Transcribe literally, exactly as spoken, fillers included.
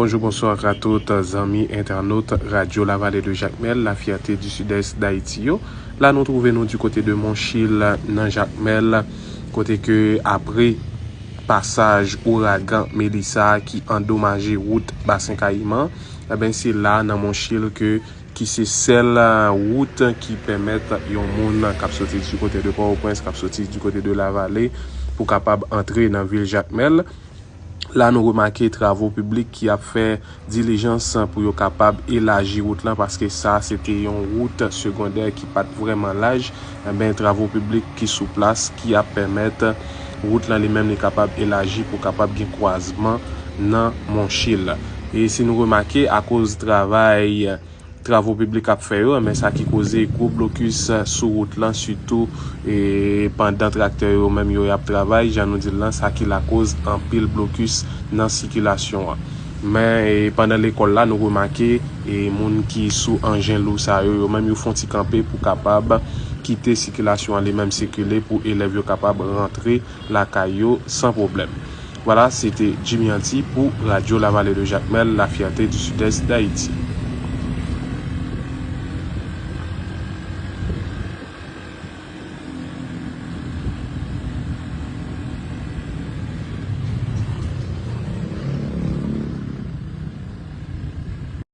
Bonjou, bonswa ak tout zanmi entènot Radyo Lavale de Jakmèl, la fierté du Sud-Est d'Haïti yo. La nou twouve nou du kote de Monchil nan Jakmèl, kote ke apre pasaj ouragan Melissa ki andomaje wout Basen Kayiman, eben se la nan Monchil ke ki se sèl wout ki pèmèt yon moun k ap soti du kote de Pòtoprens, k ap soti du kote de Lavale pou kapab antre nan vil Jakmèl. La nou remake travo piblik ki ap fè dilijans pou yo kapab elaji wout lan, paske sa se te yon wout segondè ki pa t vrèman laj. Enben travo piblik ki sou plas ki ap pèmèt wout lan li menm li kapab elaji pou kapab gen kwazman nan Monchil. E si nou remake, akoz travay travo piblik ap fè yo, enben sa ki koze gwo blokis sou wout lan, sitou e, pandan traktè yo menm yo ap travay, jan nou di l lan, sa ki lakoz anpil blokis nan sikilasyon an. Men e, pandan lekòl la, nou remake e, moun ki sou anjen lou sa yo, yo menm yo fon ti kanpe pou kapab kite sikilasyon an li menm sikile pou elèv yo kapab rantre lakay yo san pwoblèm. Vwala, se te Jimmy Anti pou Radyo Lavale de Jakmèl, la fierté du Sud-Est d'Haïti.